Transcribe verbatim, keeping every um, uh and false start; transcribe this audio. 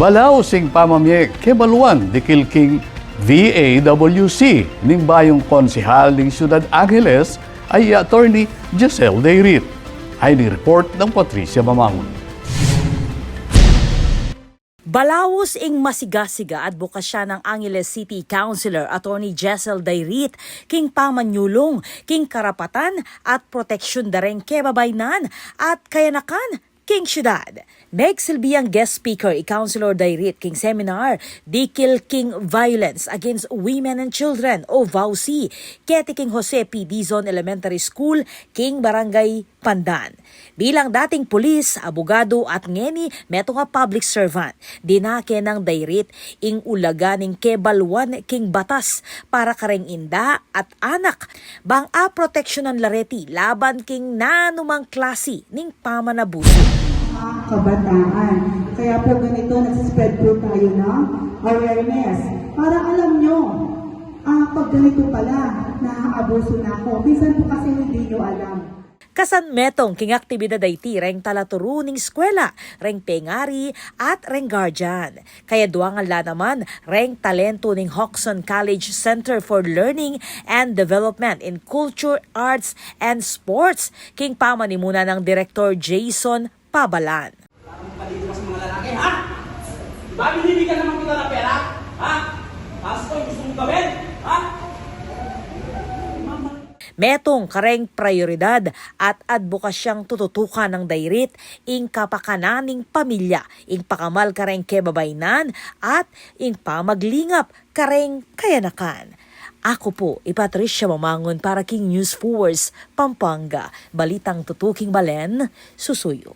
Balaus ing pamamie kebaluan dikil king V A W C ning bayung konsehal ning Ciudad Angeles a i Attorney Giselle Dayrit. Ay ni report ng Patricia Mamangun. Balaus ing masigasiga adbokasya nang Angeles City Councilor Attorney Giselle Dayrit king pamanyulung king karapatan at proteksyun da reng kebabaynan at kayanakan king syudad. Megsilbi yang guest speaker i Councilor Dayrit king seminar dikil king Violence Against Women and Children o VAWC keti king Jose P. Dizon Elementary School king Barangay Pandan. Bilang dating pulis, abogado at ngeni metung a public servant, dinake nang Dayrit ing ulaga ning kebaluan king batas para kareng inda at anak bang aproteksyunan la reti laban king nanumang klasi ning pamanabusu. Mga kabataan. Kaya po ganito, nagsispread po tayo ng awareness. Para alam nyo, ah, pag ganito pala, naaabuso na ako. Minsan po kasi hindi nyo alam. Kasan metung king aktibidad a iti reng talaturu ning eskwela, reng pengari, at reng guardian. Kayaduangan la naman reng talentu ning Hoxton College Center for Learning and Development in Culture, Arts, and Sports king pamanimuna nang Direktor Jason Pabalan. Parang palito ka sa mga lalaki, ha? Di ba binibigyan naman kita ng pera? Ha? Tapos ito yung gusto mong gawin? Ha? Metung kareng prayoridad at adbokasyang tututukan nang Dayrit ing kapakanan ning pamilya, ing pakamal kareng kebabaynan, at ing pamaglingap kareng kayanakan. Aku pu i Patricia Mamangun para king News Force Pampanga. Balitang tutuking balen, susuyu.